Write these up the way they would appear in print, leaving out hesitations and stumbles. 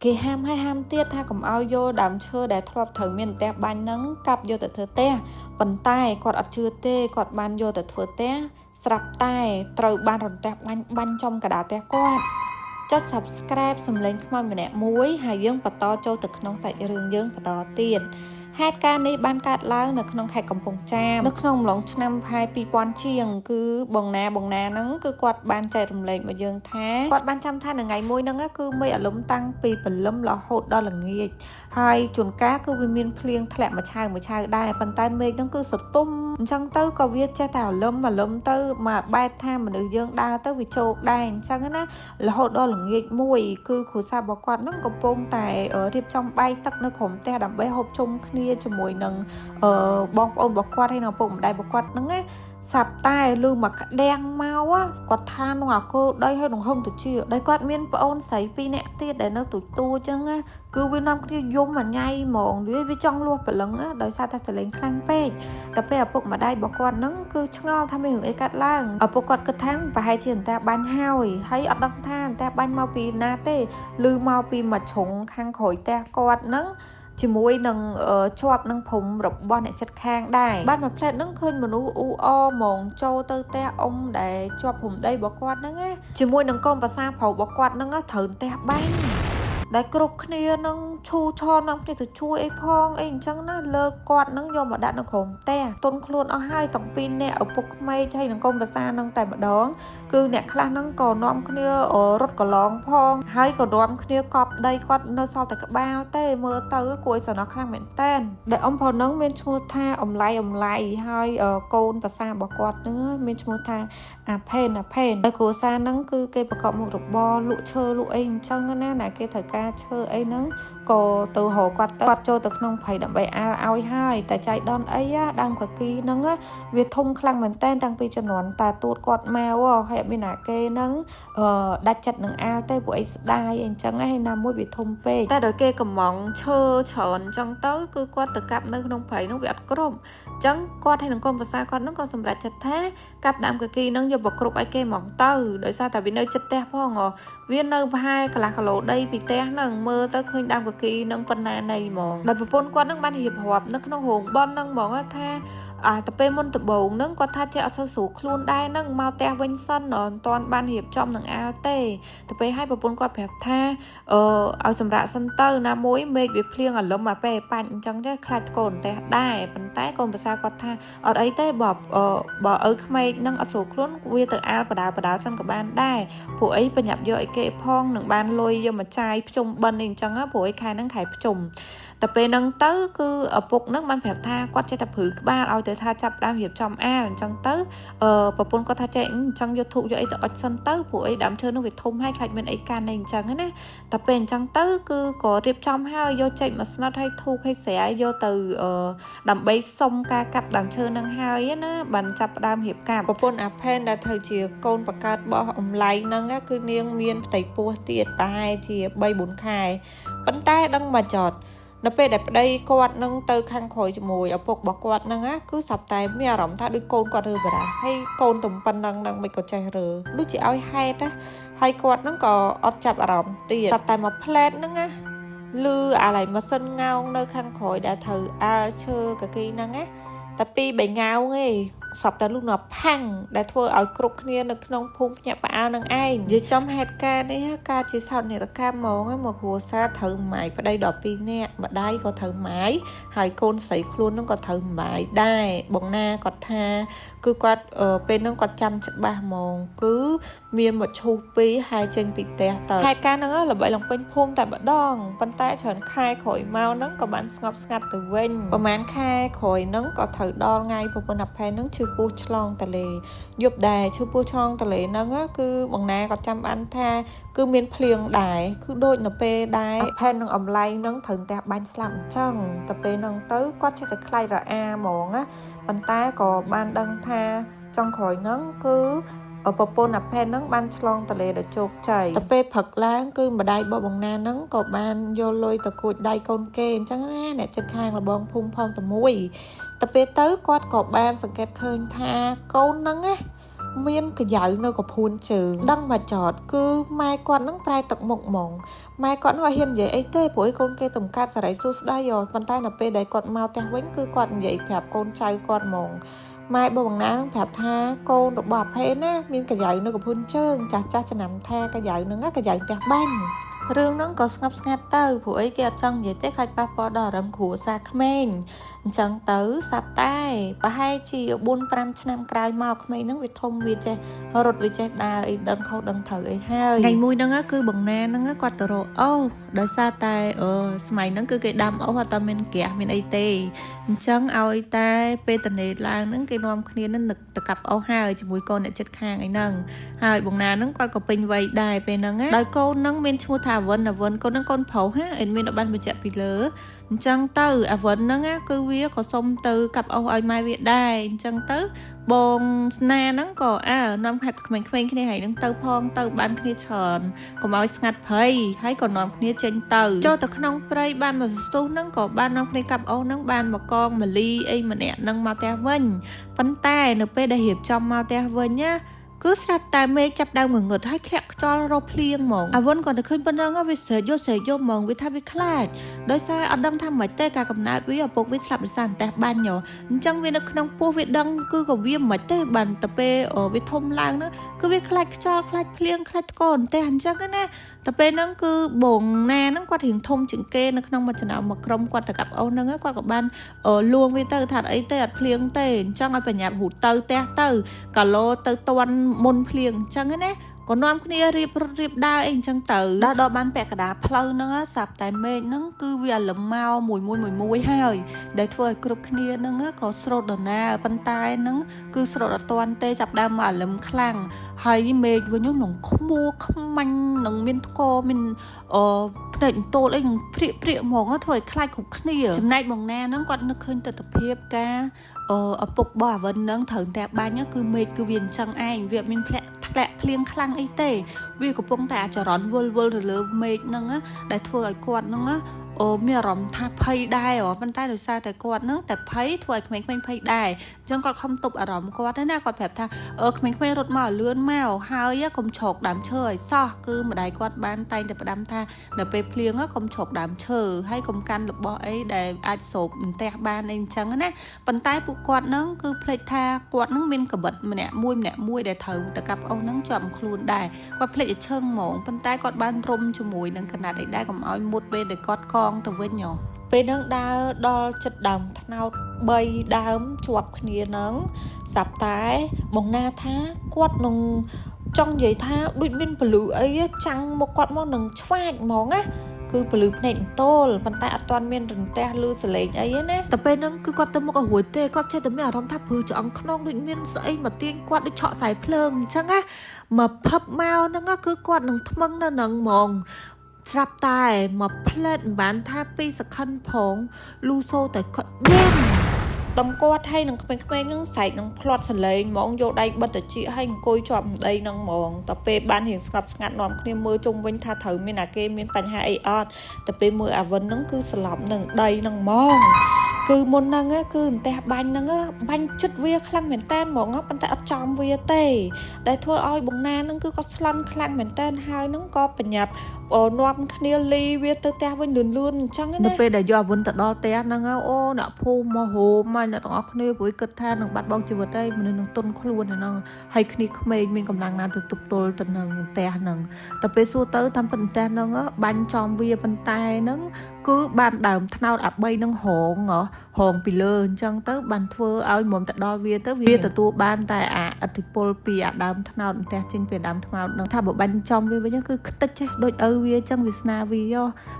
គេហាមឲ្យហាមទៀតថាកុំឲ្យយកដើមឈើដែលធ្លាប់ត្រូវមានផ្ទះបាញ់ហ្នឹងកាប់យកទៅធ្វើផ្ទះប៉ុន្តែគាត់អត់ជឿទេគាត់បានយកទៅធ្វើផ្ទះស្រាប់តែត្រូវបានរន្ទះបាញ់បាញ់ចំកណ្ដាលផ្ទះគាត់ចុច Subscribe សំឡេងខ្មោចម្នាក់មួយហើយយើងបន្តចូលទៅក្នុងសាច់រឿងយើងបន្តទៀតហេតុការណ៍នេះបានកើតឡើងនៅក្នុងខេត្តកំពង់ចាមនៅក្នុងអំឡុងឆ្នាំប្រហែល2000ជាងគឺបងណាបងណាហ្នឹងគឺគាត់បានចែករំលែកមកយើងថាគាត់បានចាំថានៅថ្ងៃមួយហ្នឹងគឺមេឃអាលុំតាំងពីព្រលឹមរហូតដល់ល្ងាចហើយជួនកាលគឺវាមានភ្លៀងធ្លាក់មួយឆាវមួយឆាវដែរប៉ុន្តែមេឃហ្នឹងគឺសទុំអញ្ចឹងទៅក៏វាចេះតែអាលឹមអាលឹមទៅមកបែបថាមនុស្សយើងដើរទៅវាជោគដែរអញ្ចឹងណារហូតដល់ល្ងាចមួយគឺគ្រួសាររបស់គាត់ហ្នឹងកំពុងតែរៀបចំបាយទឹកនៅក្រុមផ្ទះដើម្បីហូបជុំគ្នាជាមួយនឹងអឺបងប្អូនរបស់គាត់ហើយនិងឪពុកម្ដាយរបស់គាត់ហ្នឹងណាសាប់តែលឺមកក្តាំងមកគាត់ថានោះអាគោដីហើយនឹងហឹងទៅជាដោយគាត់មានប្អូនស្រីពីរនាក់ទៀតដែលនៅទូចទូអញ្ចឹងណាគឺវានាំគ្នាយំមួយញ៉ៃហ្មងវាចង់លួសព្រលឹងដោយសារតែសលេងខ្លាំងពេកតែពេលឪពុកម្ដាយរបស់គាត់ហ្នឹងគឺឆ្ងល់ថាមានរឿងអីកើតឡើងឪពុកគាត់គិតថាប្រហែលជាអន្ទះបាញ់ហើយហើយអត់ដឹងថាអន្ទះបាញ់មកពីណាទេឬមកពីមួយជ្រុងខាងក្រោយផ្ទះគាត់ហ្នឹងជាមួយនឹងជាប់នឹងព្រំរបស់អ្នកចិត្តខាងដែរបានមួយផ្លែតហ្នឹងឃើញមនុស្សអ៊ូអហ្មងចូលទៅផ្ទះអ៊ំដែលជាប់ព្រំដីរបស់គាត់ហ្នឹងណាជាមួយនឹងកូនប្រសាប្រុសរបស់គាត់ហ្នឹងត្រូវផ្ទះបាញ់ដែលគ្រប់គ្នានឹងឈូឆរនាំគ្នាទៅជួយអីផងអីអញ្ចឹងណាលើកគាត់នឹងយកមកដាក់នៅក្រោមផ្ទះទុនខ្លួនអស់ហើយទាំងពីរនាក់ឪពុកក្មេកហើយនឹងកូនប្រសានឹងតែម្ដងគឺអ្នកខ្លះហ្នឹងក៏នាំគ្នារត់កន្លងផងហើយក៏នាំគ្នាកប់ដីគាត់នៅសល់តែក្បាលទេមើលទៅគួរឲ្យសំណោះខ្លាំងមែនតើដែលអ៊ំប្រុសហ្នឹងមានឈ្មោះថាអំឡៃអំឡៃហើយកូនប្រសារបស់គាត់ហ្នឹងមានឈ្មោះថាអាផេនអាផេនហើយគ្រួសារហ្នឹងគឺគេប្រកបមុខរបរលក់ឈើលក់អីអញ្ចឹងណាណាគេត្រូវការឈើអីហ្នឹងក៏ទៅរកគាត់ទៅគាត់ចូលទៅក្នុងព្រៃដើម្បីអាលឲ្យហើយតែចៃដន្យអីដើមកគីហ្នឹងវាធំខ្លាំងមែនតើតាំងពីជំនាន់តាទួតគាត់មកហើយអត់មានណាគេហ្នឹងអឺដាច់ចិត្តនឹងអាលទេពួកអីស្ដាយអីអញ្ចឹងហើយណាមួយវាធំពេកតែដោយគេកំងឈើច្រើនអញ្ចឹងទៅគឺគាត់ទៅកាប់នៅក្នុងព្រៃហ្នឹងវាអត់គ្រប់អញ្ចឹងគាត់ហើយនឹងកូនប្រសាគាត់ហ្នឹងក៏សម្រេចចិត្តថាកាប់ដើមកគីហ្នឹងយកមកគ្រប់ឲ្យគេហ្មងទៅដោយសារតែវានៅចិត្តផ្ទះផងវានៅប្រហែលកន្លះគីឡូដីពីផ្ទះហ្នឹងមើលទៅឃើញដើមកគីហ្នឹងប៉ុណ្ណាណីហ្មងដោយប្រពន្ធគាត់ហ្នឹងបានរៀបរាប់នៅក្នុងរោងបនហ្នឹងហ្មងថាអាទៅពេលមុនដំបូងហ្នឹងគាត់ថាចេះអត់សូវស្រួលខ្លួនដែរហ្នឹងមកផ្ទះវិញសិនមិនតាន់បានរៀបចំនឹងអាលទេទៅពេលឲ្យប្រពន្ធគាត់ប្រាប់ថាអឺឲ្យសម្រាប់សិនទៅណាមួយមេឃវាភ្លៀងអាលឹមអាពេលបាញ់អញ្ចឹងទេខ្លាចកូនផ្ទះដែរប៉ុន្តែកូនប្រសាគាត់ថាអត់អីទេបើបើឪក្មេកនឹងអត់ស្រួលខ្លួនវាទៅអាលបដាបដាសិនក៏បានដែរព្រោះអីបញ្ញាប់យកអីគេផងនឹងបានលុយយកមកចាយភ្ជុំបិណ្ឌអីអញ្ចឹងព្រោះអីខែហ្នឹងខែភ្ជុំតែពេលហ្នឹងទៅគឺឪពុកហ្នឹងបានប្រាប់ថាគាត់ចេះតែព្រឺក្បាលឲ្យទៅថាចាប់ដើមរៀបចំអាលអញ្ចឹងទៅអឺប្រពន្ធគាត់ថាចេះអញ្ចឹងយកធូបយកអីទៅអុចសិនទៅព្រោះអីដើមឈើនោះវាធំហើយខ្លាចមានអីកាន់អីអញ្ចឹងណាតែពេលអញ្ចឹងទៅគឺក៏រៀបចំហើយយកចេកមកស្និតហើយធូបហើយស្រែយកទៅអឺដើម្បីសុំការកាប់ដើមឈើនឹងហើយណាបានចាប់ផ្ដើមរៀបការប្រពន្ធអាផែនដែលត្រូវជាកូនបកើតរបស់អំឡៃហ្នឹងគឺនាងមានផ្ទៃពោះទៀតប្រហែលជា3 4ខែប៉ុន្តែដឹងមកចត់នៅពេលដែលប្តីគាត់នឹងទៅខាងក្រោយជាមួយឪពុករបស់គាត់នឹងណាគឺស្រាប់តែមានអារម្មណ៍ថាដូចកូនគាត់រើបារ៉ាហើយកូនទំប៉ុណ្ណឹងនឹងមិនក៏ចេះរើដូចជាឲ្យហេតុណាហើយគាត់នឹងក៏អត់ចាប់អារម្មណ៍ទៀតស្រាប់តែមកផ្លែតហ្នឹងណាលឺអាឡៃម៉ាស៊ីនងោងនៅខាងក្រោយដែលត្រូវអាល់ឈើកាគីហ្នឹងណាតែពីរបីងោងឯងសពតែលុះនៅផាំងដែលធ្វើឲ្យគ្រប់គ្នានៅក្នុងភូមិភ្ញាក់ផ្អើលនឹងឯងនិយាយចំហេតុការណ៍នេះការជាសោកនាដកម្មហ្មងមកគ្រួសារត្រូវម៉ាយប្តីដល់2នាក់ម្ដាយក៏ត្រូវម៉ាយហើយកូនស្រីខ្លួននឹងក៏ត្រូវម៉ាយដែរបងណាគាត់ថាគឺគាត់ពេលហ្នឹងគាត់ចាំច្បាស់ហ្មងគឺមានមកឈូសពីរហើយចេញពីផ្ទះទៅហេតុការណ៍ហ្នឹងល្បីឡើងពេញភូមិតែម្ដងប៉ុន្តែច្រើនខែក្រោយមកហ្នឹងក៏បានស្ងប់ស្ងាត់ទៅវិញប្រហែលខែក្រោយហ្នឹងក៏ត្រូវដល់ថ្ងៃប្រពន្ធអាផែនហ្នឹងឈឺពោះឆ្លងតលេយប់ដែរឈឺពោះឆ្លងតលេហ្នឹងគឺបងណាគាត់ចាំបានថាគឺមានភ្លៀងដែរគឺដូចនៅពេលដែរអាផែននឹងអំឡែងហ្នឹងត្រូវផ្ទះបាញ់ស្លាប់អញ្ចឹងតែពេលហ្នឹងទៅគាត់ចេះតែខ្លាចរអាហ្មងណាប៉ុន្តែក៏បានដឹងថាចុងក្រោយហ្នឹងគឺប្រពន្ធអាផែនហ្នឹងបានឆ្លងទលេដោយជោគជ័យទៅពេលព្រឹកឡើងគឺម្ដាយរបស់បងណាហ្នឹងក៏បានយកលុយទៅគួចដៃកូនគេអញ្ចឹងណាអ្នកចិត្តខាងលបងភូមិផងតែមួយទៅពេលទៅគាត់ក៏បានសង្កេតឃើញថាកូនហ្នឹងណា មានក្រយៅនៅកំភួនជើងដឹងមកចតគឺម៉ែគាត់នឹងប្រែទឹកមុខហ្មងម៉ែគាត់នឹងអត់ហ៊ាននិយាយអីទេព្រោះឯកូនគេទំកាត់សេរីសួស្ដីយោប៉ុន្តែនៅពេលដែលគាត់មកផ្ទះវិញគឺគាត់និយាយប្រាប់កូនចៅគាត់ហ្មងម៉ែបងណាប្រាប់ថាកូនរបស់អភេណាមានកាយ៉ៅនៅកំភួនជើងចាស់ចាស់ចំណាំថាកាយ៉ៅហ្នឹងកាយ៉ៅផ្ទះបាញ់រឿងហ្នឹងក៏ស្ងប់ស្ងាត់ទៅព្រោះអីគេអត់ចង់និយាយទេខ្លាចប៉ះពាល់ដល់អារម្មណ៍គ្រួសារក្មេងអញ្ចឹងទៅសាប់តែប្រហែលជា4 5ឆ្នាំក្រោយមកក្មេងហ្នឹងវាធំវាចេះរត់វាចេះដើរអីដឹងខុសដឹងត្រូវអីហើយថ្ងៃមួយហ្នឹងគឺបងណាហ្នឹងគាត់ទៅរកអូដោយសារតែសម័យហ្នឹងគឺគេដាំអូសអត់មានក្រាស់មានអីទេអញ្ចឹងឲ្យតែពេលតនេឡើងហ្នឹងគេនាំគ្នានឹងទៅកាប់អូសហើយជាមួយកូនអ្នកចិត្តខាងអីហ្នឹងហើយបងណាហ្នឹងគាត់ក៏ពេញវ័យដែរពេលហ្នឹងណាដោយកូនហ្នឹងមានឈ្មោះថាអាវិនអាវិនកូនហ្នឹងកូនប្រុសណាអីមានបានបញ្ជាក់ពីលើអញ្ចឹងទៅអាវិនហ្នឹងគឺវាក៏សុំទៅកាប់អូសឲ្យម៉ែវាដែរអញ្ចឹងទៅបងស្នាហ្នឹងក៏អើនាំខាត់ក្មេងៗគ្នាហើយហ្នឹងទៅផងទៅបានគ្នាច្រើនកុំឲ្យស្ងាត់ព្រៃហើយក៏នាំគ្នាចេញទៅចូលទៅក្នុងព្រៃបានមកស្ទុះហ្នឹងក៏បាននាំគ្នាកាប់អូសហ្នឹងបានមកកងម៉ាលីអីម្នាក់ហ្នឹងមកផ្ទះវិញប៉ុន្តែនៅពេលដែលរៀបចំមកផ្ទះវិញណាគឺស្រាប់តែមេឃចាប់ដើមងងឹតហើយធ្លាក់ខ្យល់រកភ្លៀងហ្មងអាវុនគាត់តែឃើញប៉ុណ្ណឹងវាស្រែកយកស្រែកយកហ្មងវាថាវាខ្លាចដោយសារអត់ដឹងថាមិនទេការកំណើតវាឪពុកវាស្លាប់ដោយសារអន្ទះបាញ់អញ្ចឹងវានៅក្នុងពោះវាដឹងគឺក៏វាមិនទេបានតែពេលវាធំឡើងហ្នឹងគឺវាខ្លាចខ្យល់ខ្លាចភ្លៀងខ្លាចថ្កអន្ទះអញ្ចឹងណាតែពេលហ្នឹងគឺបងណាហ្នឹងគាត់រៀងធំជាងគេនៅក្នុងមួយចំណោមមួយក្រុមគាត់ទៅកាប់អូសហ្នឹងគាត់ក៏បានលួងវាទៅថាអីទេអត់ភ្លៀងទេអញ្ចឹងឲ្យបញ្ញាប់រូតទៅផ្ទះទៅកាឡូទៅតន់មុនភ្លៀងអញ្ចឹងណាក៏នាំគ្នារៀបរត់រៀបដើរអីអញ្ចឹងទៅដល់ដល់បានពាក់កណ្ដាលផ្លូវហ្នឹងស្រាប់តែមេឃហ្នឹងគឺវាអាលឹមមកមួយមួយមួយមួយហើយដែលធ្វើឲ្យគ្រប់គ្នាហ្នឹងក៏ស្រោតដំណើរប៉ុន្តែហ្នឹងគឺស្រោតអត់ទាន់ទេចាប់ដើមមកអាលឹមខ្លាំងហើយមេឃវិញនឹងខ្មួខ្មាញ់នឹងមានថ្កមានអឺភ្នែកអន្ទោលអីនឹងព្រាកព្រាកហ្មងធ្វើឲ្យខ្លាចគ្រប់គ្នាចំណែកបងណាហ្នឹងគាត់នឹកឃើញទស្សនភាពការឪពុករបស់អាវិនហ្នឹងត្រូវតែបាញ់គឺមេឃគឺវាអញ្ចឹងឯងវាមានធ្លាក់ធ្លាក់ភ្លៀងខ្លាំងអីទេវាកំពុងតែអាចរន់វិលវិលទៅលើមេឃហ្នឹងដែលធ្វើឲ្យគាត់ហ្នឹងអូមានអារម្មណ៍ថាភ័យដែរប៉ុន្តែដោយសារតែគាត់ហ្នឹងតែភ័យធ្វើឲ្យក្មេងៗភ័យដែរអញ្ចឹងគាត់ខំទប់អារម្មណ៍គាត់ណាគាត់ប្រាប់ថាក្មេងៗរត់មកឲ្យលឿនមកហើយកុំឆោកដើមឈើឲ្យសោះគឺម្ដាយគាត់បានតែងតែផ្ដាំថានៅពេលភ្លៀងកុំឆោកដើមឈើហើយកុំកាន់របស់អីដែលអាចស្រូបផ្ទះបានអីអញ្ចឹងណាប៉ុន្តែពួកគាត់ហ្នឹងគឺភ្លេចថាគាត់ហ្នឹងមានកបិតម្នាក់មួយម្នាក់មួយដែលត្រូវទៅកាប់អូសហ្នឹងជាប់ខ្លួនដែរគាត់ភ្លេចឲ្យឈឹងហ្មងប៉ុន្តែគាត់បានរុំជាមួយនឹងកណាត់អីដែរកុំឲ្យមុតពេលដែលគាត់កងទៅវិញហ៎ពេលហ្នឹងដើរដល់ចិត្តដើមថ្នោត3ដើមជាប់គ្នាហ្នឹងស្រាប់តែបងណាថាគាត់នឹងចង់និយាយថាដូចមានពលឺអីចាំងមកគាត់មកនឹងឆ្វាចហ្មងណាគឺពលឺភ្នែកអន្ទោលប៉ុន្តែអត់ទាន់មានរន្ទះឮសលេងអីណាតែពេលហ្នឹងគឺគាត់ទៅមុខឲ្យរួចទេគាត់ចេះតែមានអារម្មណ៍ថាព្រឺច្អង់ខ្នងដូចមានស្អីមកទាញគាត់ដូចឆក់ខ្សែភ្លើងអញ្ចឹងណាមកផឹបមកហ្នឹងគឺគាត់នឹងថ្មឹងនៅហ្នឹងហ្មងស្រាប់តែមកផ្លែតមិនបានថា2សក្ខិនផងលូសូតែគាត់ដេញតំគាត់ហើយនឹងក្មេងៗនឹងស្រែកនឹងផ្្លាត់សលេងហ្មងយកដៃបិទតិចហើយអង្គុយជាប់ដីនឹងហ្មងតែពេលបានរៀងស្ងប់ស្ងាត់នាំគ្នាមើលជុំវិញថាត្រូវមានអាគេមានបញ្ហាអីអត់តែពេលមើលអាវិននឹងគឺស្លាប់នឹងដីនឹងហ្មងគឺមុនហ្នឹងគឺអន្ទះបាញ់ហ្នឹងបាញ់ចិត្តវាខ្លាំងមែនតែនហ្មងប៉ុន្តែអត់ចំវាទេដែលធ្វើឲ្យបងណាហ្នឹងគឺគាត់ស្លន់ខ្លាំងមែនតែនហើយហ្នឹងក៏បញ្ញាប់នាំគ្នាលីវាទៅផ្ទះវិញលឿនលឿនអញ្ចឹងណានៅពេលដែលយកអាវុនទៅដល់ផ្ទះហ្នឹងអូអ្នកភូមិមកហូមហើយអ្នកទាំងអស់គ្នាព្រោះគិតថានឹងបាត់បង់ជីវិតហើយមនុស្សនឹងទុនខ្លួនហ្នឹងហើយគ្នាក្មេងមានកម្លាំងណាទៅទប់ទល់ទៅនឹងផ្ទះហ្នឹងតែពេលសួរទៅតាមពិតផ្ទះហ្នឹងបាញ់ចំវាប៉ុន្តែហ្នឹងគឺបានដើមថ្នោតអា3ហ្នឹងរងហងពីលើអញ្ចឹងទៅបានធ្វើឲ្យមុំទៅដល់វាទៅវាទទួលបានតែអាឥទ្ធិពលពីអាដើមថ្នោតផ្ទះចេញពីដើមថ្នោតហ្នឹងថាបើបាញ់ចំវាវិញគឺខ្ទេចចេះដូចឪវាអញ្ចឹងវាស្នាវា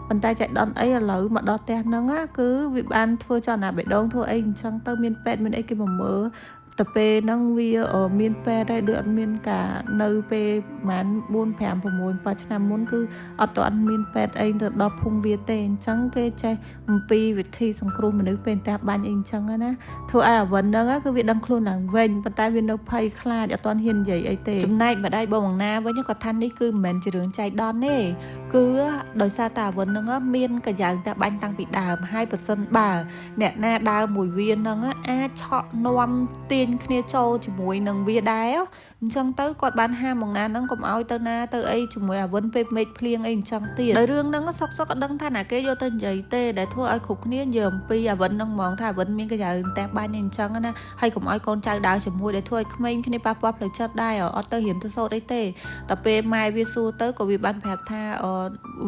ប៉ុន្តែចៃដន្យអីឥឡូវមកដល់ផ្ទះហ្នឹងគឺវាបានធ្វើចលនាបេះដូងធ្វើអីអញ្ចឹងទៅមានពេទ្យមានអីគេមកមើលទៅពេលហ្នឹងវាមានពេទ្យដែរដូចអត់មានការនៅពេលប្រហែល4 5 6 7ឆ្នាំមុនគឺអត់ទាន់មានពេទ្យអីទៅដល់ភូមិវាទេអញ្ចឹងគេចេះអំពីវិធីសង្គ្រោះមនុស្សពេលផ្ទះបាញ់អីអញ្ចឹងណាធ្វើឲ្យអាវិនហ្នឹងគឺវាដឹងខ្លួនឡើងវិញប៉ុន្តែវានៅភ័យខ្លាចអត់ទាន់ហ៊ាននិយាយអីទេចំណែកម្ដាយបងណាវិញគាត់ថានេះគឺមិនមែនជារឿងចៃដន្យទេគឺដោយសារតែអាវិនហ្នឹងមានកយ៉ាងតែបាញ់តាំងពីដើមហើយប្រសិនបើអ្នកណាដើរមួយវាហ្នឹងអាចឆក់នាំទាញ ទាញគ្នាចូលជាមួយនឹងវាដែរអញ្ចឹងទៅគាត់បានហាមបងណាហ្នឹងកុំឲ្យទៅណាទៅអីជាមួយអាវិនពេលមេឃភ្លៀងអីអញ្ចឹងទៀតដោយរឿងហ្នឹងសុកសុកក៏ដឹងថាណាគេយកទៅនិយាយទេដែលធ្វើឲ្យគ្រប់គ្នានិយាយអំពីអាវិនហ្នឹងហ្មងថាអាវិនមានកញ្ចៅផ្ទះបាញ់អីអញ្ចឹងណាហើយកុំឲ្យកូនចៅដើរជាមួយដែលធ្វើឲ្យក្មេងគ្នាប៉ះពាល់ផ្លូវចិត្តដែរអត់ទៅរៀនទៅសូត្រអីទេតែពេលម៉ែវាសួរទៅក៏វាបានប្រាប់ថា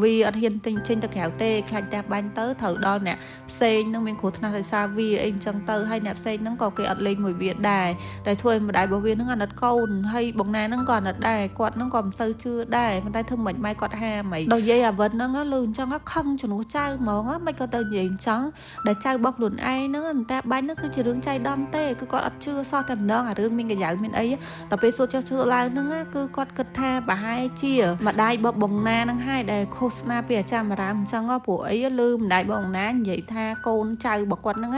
វាអត់ហ៊ានទិញចេញទៅក្រៅទេខ្លាចផ្ទះបាញ់ទៅត្រូវដល់អ្នកផ្សេងនឹងមានគ្រោះថ្នាក់ដោយសារវាអីអញ្ចឹងទៅហើយអ្នកផ្សេងហ្នឹងក៏គេអត់លេងមួយវាដែរតែធ្វើឲ្យម្ដាយរបស់វាហ្នឹងអាណិតកូនហើយបងណាហ្នឹងក៏អាណិតដែរគាត់ហ្នឹងក៏មិនសូវជឿដែរប៉ុន្តែធ្វើមិនម៉ែគាត់ហាមអីដល់យាយអាវិនហ្នឹងលឺអញ្ចឹងខឹងជំនួសចៅហ្មងមិនក៏ទៅនិយាយអញ្ចឹងដែលចៅរបស់ខ្លួនឯងហ្នឹងតែបាញ់ហ្នឹងគឺជារឿងចៃដន្យទេគឺគាត់អត់ជឿសោះតែម្ដងអារឿងមានកញ្ចៅមានអីដល់ពេលសួរចុះសួរឡើងហ្នឹងគឺគាត់គិតថាប្រហែលជាម្ដាយរបស់បងណាហ្នឹងហើយដែលឃោសនាពីអាចារ្យមារាមអញ្ចឹងព្រោះអីលឺម្ដាយបងណានិយាយថាកូនចៅរបស់គាត់ហ្នឹង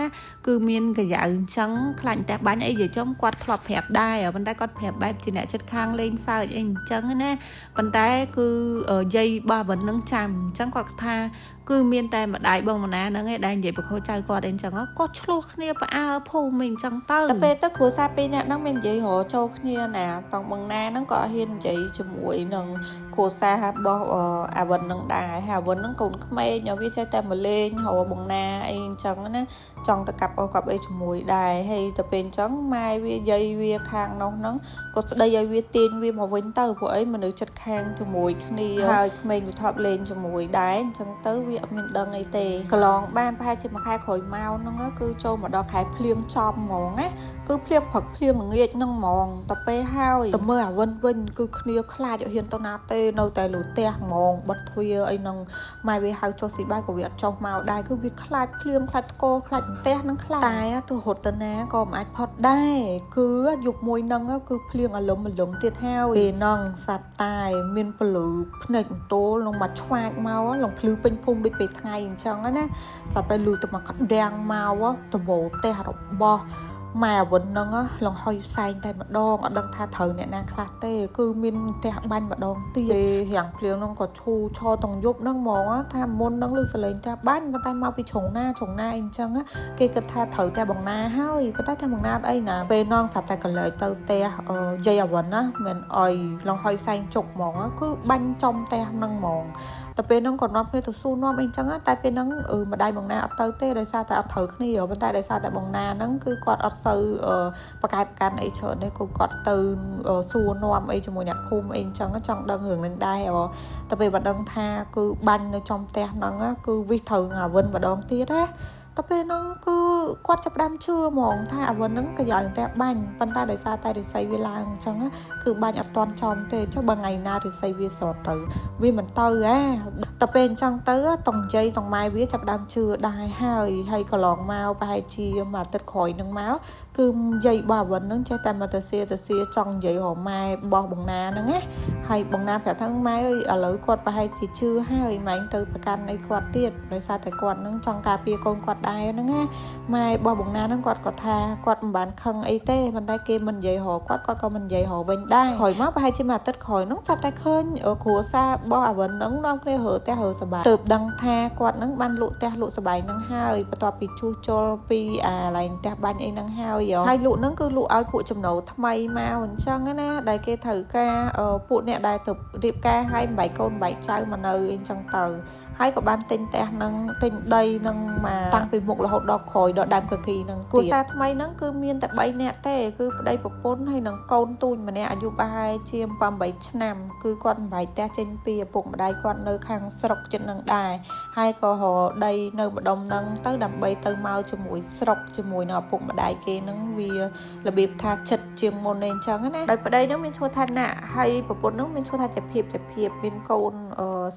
គឺមានកញ្ចៅអញ្ចឹងខ្លាចតែបាញ់អីនិយាយចំគាត់ធ្លាប់ប្រាប់ដែរប៉ុន្តែគាត់ប្រាប់បែបជាអ្នកចិត្តខាងលេងសើចអីអញ្ចឹងណាប៉ុន្តែគឺយាយបាវិននឹងចាំអញ្ចឹងគាត់ថាគឺមានតែម្ដាយបងមណាហ្នឹងឯងដែលនិយាយប្រខូចចៅគាត់អីអញ្ចឹងគាត់ឆ្លោះគ្នាផ្អើភូមិអញ្ចឹងទៅតែពេលទៅគ្រួសារពីរនាក់ហ្នឹងមាននិយាយរចូលគ្នាណាតង់បងណាហ្នឹងក៏ហ៊ាននិយាយជាមួយនឹងគ្រួសាររបស់អាវិនហ្នឹងដែរហើយអាវិនហ្នឹងកូនក្មេងវាចេះតែមកលេងរបងណាអីអញ្ចឹងណាចង់ទៅកាប់អូកាប់អីជាមួយដែរហើយទៅពេលអញ្ចឹងម៉ែវាយាយវាខាងនោះហ្នឹងក៏ស្ដីឲ្យវាទាញវាមកវិញទៅព្រោះអីមនុស្សចិត្តខាងជាមួយគ្នាហើយក្មេងវាធ្លាប់លេងជាមួយដែរអញ្ចឹងទៅវាអត់មានដឹងអីទេកន្លងបានប្រហែលជាមួយខែក្រោយមកហ្នឹងគឺចូលមកដល់ខែភ្លៀងចំហ្មងណាគឺភ្លៀងព្រឹកភ្លៀងល្ងាចហ្នឹងហ្មងទៅពេលហើយទៅមើលអាវិនវិញគឺគ្នាខ្លាចអត់ហ៊ានទៅណាទេនៅតែលើផ្ទះហ្មងបិទទ្វារអីហ្នឹងម៉ែវាហៅចុះស៊ីបាយក៏វាអត់ចុះមកដែរគឺវាខ្លាចភ្លៀងខ្លាចតកខ្លាចផ្ទះហ្នឹងខ្លាចតែទោះរត់ទៅណាក៏មិនអាចផុតដែរគឺយប់មួយហ្នឹងគឺភ្លៀងអាលឹមអាលឹមទៀតហើយពេលហ្នឹងសាប់តែមានពលឺភ្នែកអន្ទោលនឹងមកឆ្វាចមកលងភ្លឺពេញភូមិដូចពេលថ្ងៃអញ្ចឹងណាសាប់តែលឺទៅមកក្តាំងមកដបោផ្ទះរបស់ម៉ែអាវិនហ្នឹងលងហុយផ្សែងតែម្ដងអត់ដឹងថាត្រូវអ្នកណាខ្លះទេគឺមានផ្ទះបាញ់ម្ដងទៀតពេលរាំងភ្លៀងហ្នឹងក៏ឈូឆរទាំងយប់ហ្នឹងហ្មងថាមុនហ្នឹងឮសលេងផ្ទះបាញ់ប៉ុន្តែមកពីជ្រុងណាជ្រុងណាអីអញ្ចឹងគេគិតថាត្រូវតែបងណាហើយប៉ុន្តែតែបងណាអត់អីណាពេលហ្នឹងស្រាប់តែកលែកទៅផ្ទះយាយអាវិនណាមិនអីលងហុយផ្សែងជុកហ្មងគឺបាញ់ចំផ្ទះហ្នឹងហ្មងតែពេលហ្នឹងក៏នាំគ្នាទៅសួរនាំអីអញ្ចឹងតែពេលហ្នឹងម្ដាយបងណាអត់ទៅទេដោយសារតែអត់ត្រូវគ្នាប៉ុន្តែដោយសារតែបងណាហ្នឹងគឺគាត់អត់សូវប្រកែកប្រកាន់អីច្រើនទេគឺគាត់ទៅសួរនាំអីជាមួយអ្នកភូមិអីអញ្ចឹងចង់ដឹងរឿងហ្នឹងដែរតែពេលបើដឹងថាគឺបាញ់នៅចំផ្ទះហ្នឹងគឺវិសត្រូវអាវិនម្ដងទៀតណាតែពេលហ្នឹងគឺគាត់ចាប់ដើមជឿហ្មងថាអាវិនហ្នឹងក៏យ៉ាងតែបាញ់ប៉ុន្តែដោយសារតែរិស័យវាឡើងអញ្ចឹងគឺបាញ់អត់ទាន់ចំទេចុះបើថ្ងៃណារិស័យវាស្រត់ទៅវាមិនទៅអាតែពេលអញ្ចឹងទៅតុងយាយតុងម៉ែវាចាប់ដើមជឿដែរហើយហើយកន្លងមកប្រហែលជាមួយអាទិត្យក្រោយហ្នឹងមកគឺយាយរបស់អាវិនហ្នឹងចេះតែមកទៅសៀទៅសៀចង់និយាយរម៉ែរបស់បងណាហ្នឹងណាហើយបងណាប្រាប់ថាម៉ែអើយឥឡូវគាត់ប្រហែលជាជឿហើយម៉ែងទៅប្រកាន់អីគាត់ទៀតដោយសារតែគាត់ហ្នឹងចង់ការពារកូនគាត់ដែរហ្នឹងណាម៉ែរបស់បងណាហ្នឹងគាត់ក៏ថាគាត់មិនបានខឹងអីទេប៉ុន្តែគេមិននិយាយរគាត់គាត់ក៏មិននិយាយរវិញដែរក្រោយមកប្រហែលជាមួយអាទិត្យក្រោយហ្នឹងចាប់តែឃើញគ្រួសាររបស់អាវិនហ្នឹងនាំគ្នារើផ្ទះរើសបាយទើបដឹងថាគាត់ហ្នឹងបានលក់ផ្ទះលក់សបាយហ្នឹងហើយបន្ទាប់ពីជួសជុលពីអាឡែងផ្ទះបាញ់អីហ្នឹងហើយហើយលក់ហ្នឹងគឺលក់ឲ្យពួកចំណូលថ្មីមកអញ្ចឹងណាដែលគេត្រូវការពួកអ្នកដែលទៅរៀបការឲ្យបែកកូនបែកចៅមកនៅអីចឹងទៅហើយក៏បានទិញផ្ទះហ្នឹងទិញដីហ្នឹងមកតាំងពីមុខរហូតដល់ក្រោយដល់ដើមកគីហ្នឹងទៀតគ្រួសារថ្មីហ្នឹងគឺមានតែ3នាក់ទេគឺប្តីប្រពន្ធហើយនិងកូនទូចម្នាក់អាយុប្រហែលជា8ឆ្នាំគឺគាត់បំបែកផ្ទះចេញពីឪពុកម្ដាយគាត់នៅខាងស្រុកជិតនឹងដែរហើយក៏រកដីនៅម្ដុំហ្នឹងទៅដើម្បីទៅមកជាមួយស្រុកជាមួយនឹងឪពុកម្ដាយគេហ្នឹងវារបៀបថាចិត្តជាងមុនអីអញ្ចឹងណាដោយប្តីហ្នឹងមានឈ្មោះថាណាហើយប្រពន្ធហ្នឹងមានឈ្មោះថាជាភាពជាភាពមានកូន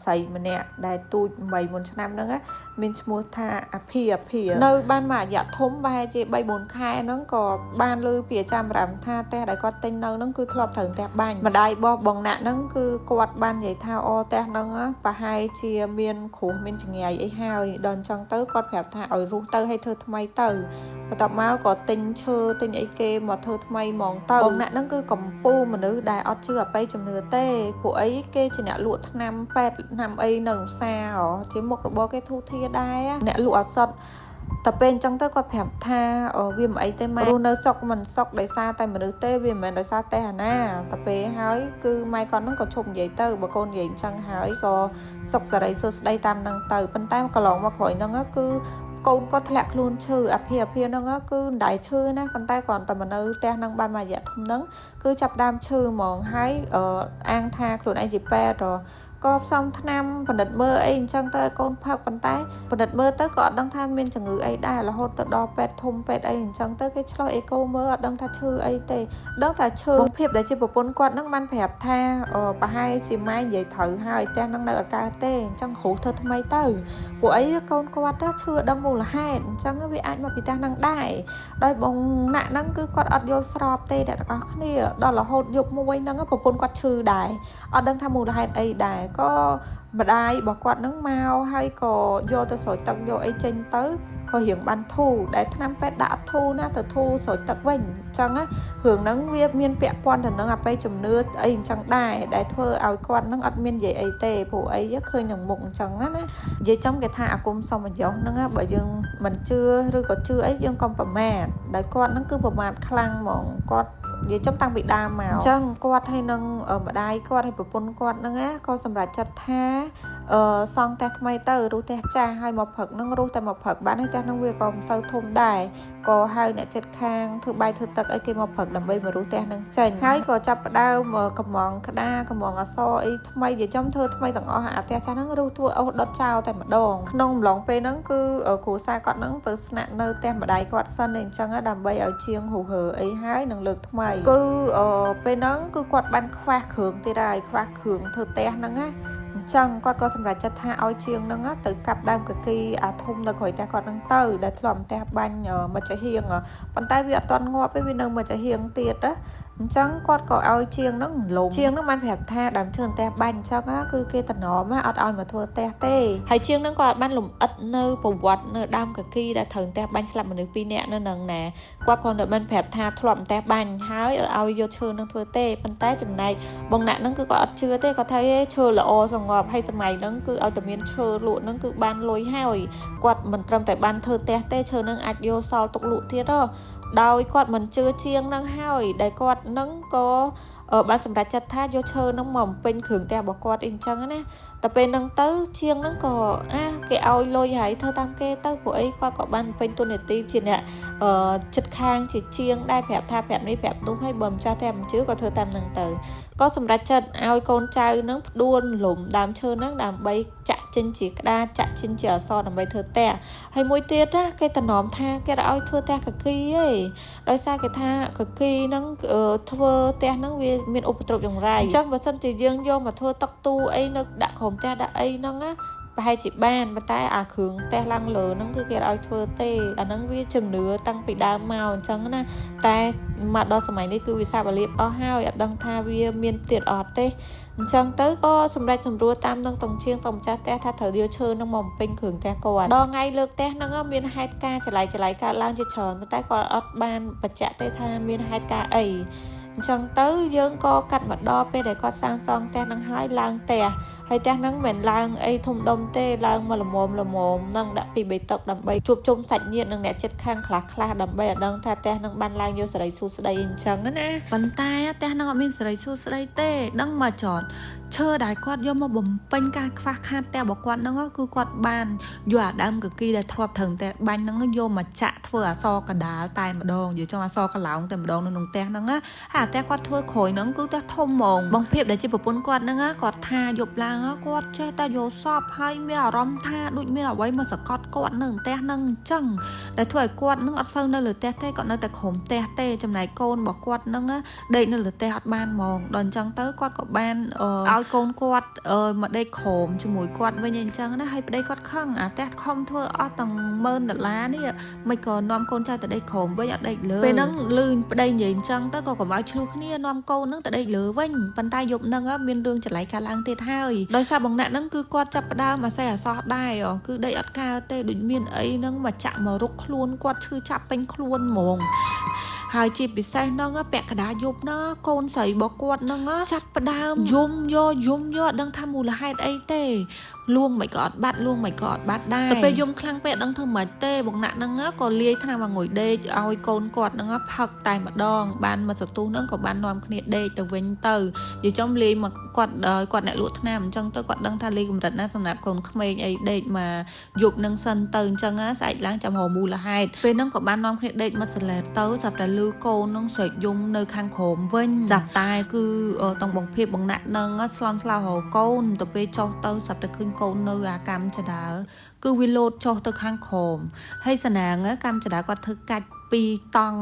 ស្រីម្នាក់ដែលទូច8 9ឆ្នាំហ្នឹងមានឈ្មោះថាអាភីអាភីនៅបានមួយរយៈធំប្រហែលជា3 4ខែហ្នឹងក៏បានលើពីអាចារ្យរាមថាផ្ទះដែលគាត់ទិញនៅហ្នឹងគឺធ្លាប់ត្រូវផ្ទះបាញ់ម្ដាយរបស់បងណាក់ហ្នឹងគឺគាត់បាននិយាយថាអូផ្ទះហ្នឹងប្រហែលជាមានគ្រោះមានចង្រៃអីហើយដល់អញ្ចឹងទៅគាត់ប្រាប់ថាឲ្យរុះទៅឲ្យធ្វើថ្មីទៅបន្ទាប់មកក៏ទិញឈើទិញអីគេមកធ្វើថ្មីហ្មងទៅបងណាក់ហ្នឹងគឺកំពូលមនុស្សដែលអត់ជឿអបិយជំនឿទេពួកអីគេជាអ្នកលក់ថ្នាំពេទ្យថ្នាំអីនៅផ្សារជាមុខរបរគេធូធាដែរអ្នកលក់អសត់ តែពេលអញ្ចឹងទៅគាត់ប្រាប់ថាវាមិនអីទេម៉ែរស់នៅសុកមិនសុកដោយសារតែមនុស្សទេវាមិនមែនដោយសារតែអាណាតែពេលហើយគឺម៉ែគាត់នឹងក៏ឈប់និយាយទៅបើកូននិយាយអញ្ចឹងហើយក៏សុកសេរីសួស្ដីតាមនឹងទៅប៉ុន្តែកន្លងមកក្រោយហ្នឹងគឺកូនក៏ធ្លាក់ខ្លួនឈឺអាភាអាភាហ្នឹងគឺមិនដែលឈឺណាប៉ុន្តែគ្រាន់តែមកនៅផ្ទះហ្នឹងបានមួយរយៈធំហ្នឹងគឺចាប់ដើមឈឺហ្មងហើយអាងថាខ្លួនឯងជាពេទ្យក៏ផ្សំថ្នាំផលិតមើលអីអញ្ចឹងទៅឲ្យកូនផឹកប៉ុន្តែផលិតមើលទៅក៏អត់ដឹងថាមានជំងឺអីដែររហូតទៅដល់ពេទ្យធំពេទ្យអីអញ្ចឹងទៅគេឆ្លោះអេកូមើលអត់ដឹងថាឈឺអីទេដឹងថាឈឺបងភាពដែលជាប្រពន្ធគាត់នឹងបានប្រាប់ថាប្រហែលជាម៉ែនិយាយត្រូវហើយផ្ទះហ្នឹងនៅអត់កើតទេអញ្ចឹងគ្រូធ្វើថ្មីទៅពួកអីកូនគាត់ទៅឈឺអត់ដឹងមូលហេតុអញ្ចឹងវាអាចមកពីផ្ទះហ្នឹងដែរដោយបងណាក់ហ្នឹងគឺគាត់អត់យល់ស្របទេអ្នកទាំងអស់គ្នាដល់រហូតយប់មួយហ្នឹងប្រពន្ធគាត់ឈឺដែរអត់ដឹងថាមូលហេតុអីដែរក៏ម្ដាយរបស់គាត់នឹងមកហើយក៏យកទៅស្រោចទឹកយកអីចេញទៅក៏រៀងបានធូរដែលថ្នាំពេទ្យដាក់អត់ធូរណាទៅធូរស្រោចទឹកវិញអញ្ចឹងណារឿងហ្នឹងវាមានពាក់ព័ន្ធទៅនឹងអបិយជំនឿអីអញ្ចឹងដែរដែលធ្វើឲ្យគាត់នឹងអត់មាននិយាយអីទេព្រោះអីឃើញនឹងមុខអញ្ចឹងណានិយាយចំគេថាអាគមសមយោហ្នឹងបើយើងមិនជឿឬក៏ជឿអីយើងកុំប្រមាថដែលគាត់ហ្នឹងគឺប្រមាថខ្លាំងហ្មងគាត់និយាយចំតាំងពីដើមមកអញ្ចឹងគាត់ហើយនឹងម្ដាយគាត់ហើយប្រពន្ធគាត់ហ្នឹងណាក៏សម្រេចចិត្តថាសង់ផ្ទះថ្មីទៅរុះផ្ទះចាស់ហើយមកព្រឹកហ្នឹងរុះតែមកព្រឹកបានហើយផ្ទះហ្នឹងវាក៏មិនសូវធំដែរក៏ហៅអ្នកចិត្តខាងធ្វើបាយធ្វើទឹកអីគេមកព្រឹកដើម្បីមករុះផ្ទះហ្នឹងចេញហើយក៏ចាប់ផ្ដើមកំងក្តារកំងអសអីថ្មីនិយាយចំធ្វើថ្មីទាំងអស់អាផ្ទះចាស់ហ្នឹងរុះធ្វើអស់ដុតចោលតែម្ដងក្នុងអំឡុងពេលហ្នឹងគឺគ្រូសាគាត់ហ្នឹងទៅស្នាក់នៅផ្ទះម្ដាយគាត់សិនអញ្ចឹងដើម្បីឲ្យជាងរុះរើអីហើយនឹងលើកថ្មីគឺពេលហ្នឹងគឺគាត់បានខ្វះគ្រឿងទៀតហើយខ្វះគ្រឿងធ្វើផ្ទះហ្នឹងណាអញ្ចឹងគាត់ក៏សម្រេចចិត្តថាឲ្យជាងហ្នឹងទៅកាប់ដើមកគីអាធំនៅក្រោយផ្ទះគាត់ហ្នឹងទៅដែលធ្លាប់ផ្ទះបាញ់មកចាហៀងប៉ុន្តែវាអត់ទាន់ងាប់ទេវានៅមកចាហៀងទៀតណាអញ្ចឹងគាត់ក៏ឲ្យជាងហ្នឹងលំជាងហ្នឹងបានប្រាប់ថាដើមឈើផ្ទះបាញ់អញ្ចឹងគឺគេតំណមអត់ឲ្យមកធ្វើផ្ទះទេហើយជាងហ្នឹងក៏អត់បានលំអិតនៅប្រវត្តិនៅដើមកគីដែលត្រូវផ្ទះបាញ់ស្លាប់មនុស្ស2នាក់នៅនឹងណាគាត់គ្រាន់តែបានប្រាប់ថាធ្លាប់ផ្ទះបាញ់ហើយឲ្យយកឈើនឹងធ្វើទេប៉ុន្តែចំណែកបងណាក់ហ្នឹងគឺគាត់អត់ជឿទេគាត់ថាឈើល្អសងប់ហើយសម័យហ្នឹងគឺឲ្យតែមានឈើលក់ហ្នឹងគឺបានលុយហើយគាត់មិនត្រឹមតែបានធ្វើផ្ទះទេឈើហ្នឹងអាចយកសល់ទុកលក់ទៀតហ៎ដោយគាត់មិនជឿជាងនឹងហើយដែលគាត់នឹងក៏បានសម្រេចចិត្តថាយកឈើនឹងមកបំពេញគ្រឿងផ្ទះរបស់គាត់អីអញ្ចឹងណាតែពេលហ្នឹងទៅជាងហ្នឹងក៏អាគេឲ្យលុយហើយធ្វើតាមគេទៅព្រោះអីគាត់ក៏បានពេញទូនាទីជាអ្នកចិត្តខាងជាជាងដែរប្រាប់ថាប្រាប់នេះប្រាប់នោះហើយបើម្ចាស់តែមិនជឿក៏ធ្វើតាមហ្នឹងទៅក៏សម្រេចចិត្តឲ្យកូនចៅហ្នឹងផ្ដួលលំដើមឈើហ្នឹងដើម្បីចាក់ចេញជាក្តារចាក់ចេញជាអក្សរដើម្បីធ្វើផ្ទះហើយមួយទៀតណាគេតំណមថាគេឲ្យធ្វើផ្ទះកគីឯងដោយសារគេថាកគីហ្នឹងធ្វើផ្ទះហ្នឹងវាមានឧបទ្រពយ៉ាងไรអញ្ចឹងបើសិនជាយើងយកមកធ្វើតុកទូអីនៅដាក់ក្រុមផ្ទះដាក់អីហ្នឹងណាប្រហែលជាបានប៉ុន្តែអាគ្រឿងផ្ទះឡើងលើហ្នឹងគឺគេឲ្យធ្វើទេអាហ្នឹងវាជំនឿតាំងពីដើមមកអញ្ចឹងណាតែមកដល់សម័យនេះគឺវាសាបលៀបអស់ហើយអត់ដឹងថាវាមានទៀតអត់ទេអញ្ចឹងទៅក៏សម្រេចសម្រួលតាមនឹងតងជាងតម្ចាស់ផ្ទះថាត្រូវយកឈើនឹងមកបំពេញគ្រឿងផ្ទះគាត់ដល់ថ្ងៃលើកផ្ទះហ្នឹងមានហេតុការណ៍ចលៃៗកើតឡើងជាច្រើនប៉ុន្តែគាត់អត់បានបញ្ជាក់ទេថាមានហេតុការណ៍អីអញ្ចឹងទៅយើងក៏កាត់មកដល់ពេលដែលគាត់សាងសង់ផ្ទះហ្នឹងហើយឡើងផ្ទះហើយផ្ទះហ្នឹងមិនឡើងអីធំដុំទេឡើងមកល្មមល្មមនឹងដាក់ពី3តុកដើម្បីជួបជុំសាច់ញាតិនិងអ្នកជិតខាងខ្លះខ្លះដើម្បីឲ្យដឹងថាផ្ទះហ្នឹងបានឡើងយកសេរីសួស្តីអញ្ចឹងណាប៉ុន្តែផ្ទះហ្នឹងអត់មានសេរីសួស្តីទេដឹងមកចតឈើដែលគាត់យកមកបំពេញការខ្វះខាតផ្ទះរបស់គាត់ហ្នឹងគឺគាត់បានយកអាដើមកគីដែលធ្លាប់ត្រូវតែបាញ់ហ្នឹងយកមកចាក់ធ្វើអសកដាលតែម្ដងនិយាយចង់អសកឡោងតែម្ដងនៅក្នុងផ្ទះហ្នឹងណាហើយផ្ទះគាត់ធ្វើក្រោយហ្នឹងគឺផ្ទះធំហ្មងបងភាពដែលជាប្រពន្ធគាត់ហ្នឹងគាត់ថាយប់ឡើងគាត់ចេះតែយកសពហើយមានអារម្មណ៍ថាដូចមានអ្វីមកសកត់គាត់នៅផ្ទះហ្នឹងអញ្ចឹងដែលធ្វើឲ្យគាត់ហ្នឹងអត់សូវនៅលើផ្ទះទេគាត់នៅតែក្រុមផ្ទះទេចំណែកកូនរបស់គាត់ហ្នឹងដេកនៅលើផ្ទះអត់បានហ្មងដល់អញ្ចឹងទៅគាត់ក៏បានឲ្យកូនគាត់មកដេកក្រុមជាមួយគាត់វិញអញ្ចឹងណាហើយប្តីគាត់ខឹងអាផ្ទះខំធ្វើអស់ទាំង10000ដុល្លារនេះមិនក៏នាំកូនចៅទៅដេកក្រុមវិញអត់ដេកលើពេលហ្នឹងលឺប្តីនិយាយអញ្ចឹងទៅក៏កុំឲ្យឆ្លោះគ្នានាំកូនហ្នឹងទៅដេកលើវិញប៉ុន្តែយប់ហ្នឹងមានរឿងចលៃកើតឡើងទៀតហើយដោយសារបងណាក់ហ្នឹងគឺគាត់ចាប់ផ្ដើមអាសេះអាសោះដែរគឺដេកអត់កើតទេដូចមានអីហ្នឹងមកចាក់មករុកខ្លួនគាត់ឈឺចាប់ពេញខ្លួនហ្មង ហើយជាពិសេសហ្នឹងពាក់កណ្ដាលយប់ហ្នឹងកូនស្រីរបស់គាត់ហ្នឹងចាប់ផ្ដើមយំយកយំយកអត់ដឹងថាមូលហេតុអីទេលួងមិនក៏អត់បាត់លួងមិនក៏អត់បាត់ដែរទៅពេលយំខ្លាំងពេកអត់ដឹងធ្វើម៉េចទេបងណាក់ហ្នឹងក៏លាយថ្នាំងងុយដេកឲ្យកូនគាត់ហ្នឹងផឹកតែម្ដងបានមកសន្ទុះហ្នឹងក៏បាននាំគ្នាដេកទៅវិញទៅនិយាយចំលាយមកគាត់គាត់អ្នកលក់ថ្នាំអញ្ចឹងទៅគាត់ដឹងថាលាយកម្រិតណាសម្រាប់កូនក្មេងអីដេកមកយប់នឹងសិនទៅអញ្ចឹងស្អែកឡើងចាំរកមូលហេតុពេលហ្នឹងក៏បាននាំគ្នាដេកមកសលែទៅស្រាប់តែលឺកូនហ្នឹងស្រែកយំនៅខាងក្រោមវិញស្រាប់តែគឺតងបងភាពបងណាក់ហ្នឹងស្លន់ស្លោរកកូនទៅពេលចុះទៅស្រាប់តែឃើញកូននៅអាកម្មចដើគឺវាលោតចុះទៅខាងក្រោមហើយសណាងកម្មចដើគាត់ធ្វើកាច់ពីរតង់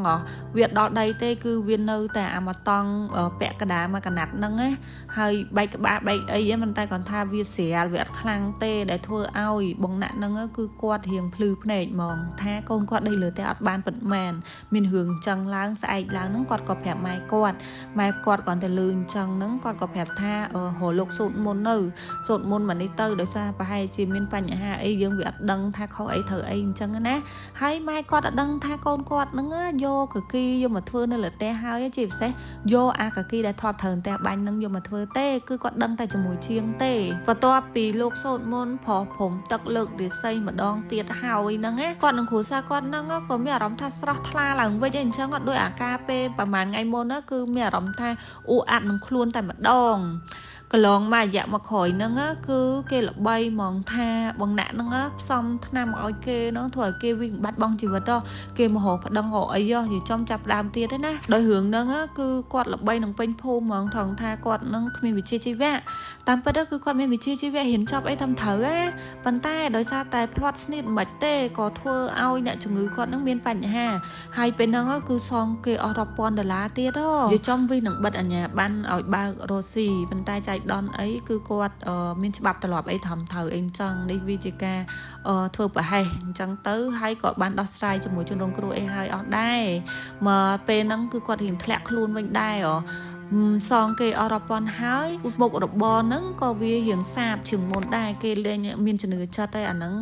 វាដល់ដីទេគឺវានៅតែអាមួយតង់ពាក់កណ្ដាលមកកណាត់ហ្នឹងណាហើយបែកក្បាលបែកអីហ្នឹងមិនតែគាត់ថាវាស្រាលវាអត់ខ្លាំងទេដែលធ្វើឲ្យបងណាក់ហ្នឹងគឺគាត់រៀងភ្លឺភ្នែកហ្មងថាកូនគាត់ដេកលើផ្ទះអត់បានប៉ុន្មានមានរឿងចឹងឡើងស្អែកឡើងហ្នឹងគាត់ក៏ប្រាប់ម៉ែគាត់ម៉ែគាត់គាត់តែលឺអញ្ចឹងហ្នឹងគាត់ក៏ប្រាប់ថារកលោកសូត្រមុននៅសូត្រមុនមកនេះទៅដោយសារប្រហែលជាមានបញ្ហាអីយើងវាអត់ដឹងថាខុសអីត្រូវអីអញ្ចឹងណាហើយម៉ែគាត់អត់ដឹងថាកូនគាត់ហ្នឹងយកកគីយកមកធ្វើនៅលើផ្ទះហើយជាពិសេសយកអាកគីដែលធ្លាប់ត្រូវផ្ទះបាញ់ហ្នឹងយកមកធ្វើទេគឺគាត់ដឹងតែជាមួយជាងទេបន្ទាប់ពីលោកសូត្រមន្តប្រោះព្រំទឹកលើករាសីម្ដងទៀតហើយហ្នឹងណាគាត់នឹងគ្រួសារគាត់ហ្នឹងក៏មានអារម្មណ៍ថាស្រស់ថ្លាឡើងវិញអីអញ្ចឹងអត់ដូចអាការពេលប្រហែលថ្ងៃមុនណាគឺមានអារម្មណ៍ថាអ៊ូអាប់នឹងខ្លួនតែម្ដងកន្លងមករយៈមកក្រោយហ្នឹងគឺគេល្បីហ្មងថាបងណាក់ហ្នឹងផ្សំថ្នាំឲ្យគេហ្នឹងធ្វើឲ្យគេវិញបាត់បង់ជីវិតគេមករកប្តឹងរកអីនិយាយចំចាប់ដើមទៀតទេណាដោយរឿងហ្នឹងគឺគាត់ល្បីនឹងពេញភូមិហ្មងថងថាគាត់ហ្នឹងគ្មានវិជ្ជាជីវៈតាមពិតគឺគាត់មានវិជ្ជាជីវៈរៀនចប់អីតាមត្រូវណាប៉ុន្តែដោយសារតែផ្លាត់ស្នៀតមិនទេក៏ធ្វើឲ្យអ្នកជំងឺគាត់ហ្នឹងមានបញ្ហាហើយពេលហ្នឹងគឺសងគេអស់រាប់ពាន់ដុល្លារទៀតនិយាយចំវិញនឹងបិទអាជ្ញាប័ណ្ណឲ្យបើករស់ស៊ីប៉ុន្តែចៃដន្យអីគឺគាត់មានច្បាប់ត្រឡប់អីត្រឹមត្រូវអីអញ្ចឹងនេះវាជាការធ្វើប្រហែសអញ្ចឹងទៅហើយក៏បានដោះស្រាយជាមួយជនរងគ្រោះអីហើយអស់ដែរមកពេលហ្នឹងគឺគាត់រៀងធ្លាក់ខ្លួនវិញដែរសងគេអស់រាប់ពាន់ហើយមុខរបរហ្នឹងក៏វារៀងសាបជាងមុនដែរគេលែងមានជំនឿចិត្តហើយអាហ្នឹង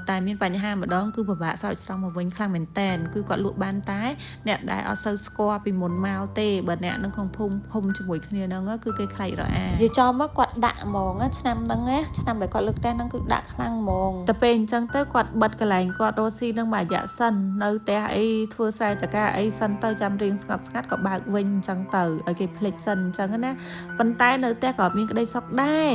តែមានបញ្ហាម្ដងគឺពិបាកស្រោចស្រង់មកវិញខ្លាំងមែនតែនគឺគាត់លក់បានតែអ្នកដែលអត់សូវស្គាល់ពីមុនមកទេបើអ្នកនៅក្នុងភូមិឃុំជាមួយគ្នាហ្នឹងគឺគេខ្លាចរអានិយាយចំមកគាត់ដាក់ហ្មងឆ្នាំហ្នឹងណាឆ្នាំដែលគាត់លើកផ្ទះហ្នឹងគឺដាក់ខ្លាំងហ្មងតែពេលអញ្ចឹងទៅគាត់បិទកន្លែងគាត់រស់ស៊ីនឹងមួយរយៈសិននៅផ្ទះអីធ្វើស្រែចកាអីសិនទៅចាំរៀងស្ងប់ស្ងាត់ក៏បើកវិញអញ្ចឹងទៅឲ្យគេភ្លេចសិនអញ្ចឹងណាប៉ុន្តែនៅផ្ទះក៏មានក្តីសុខដែរ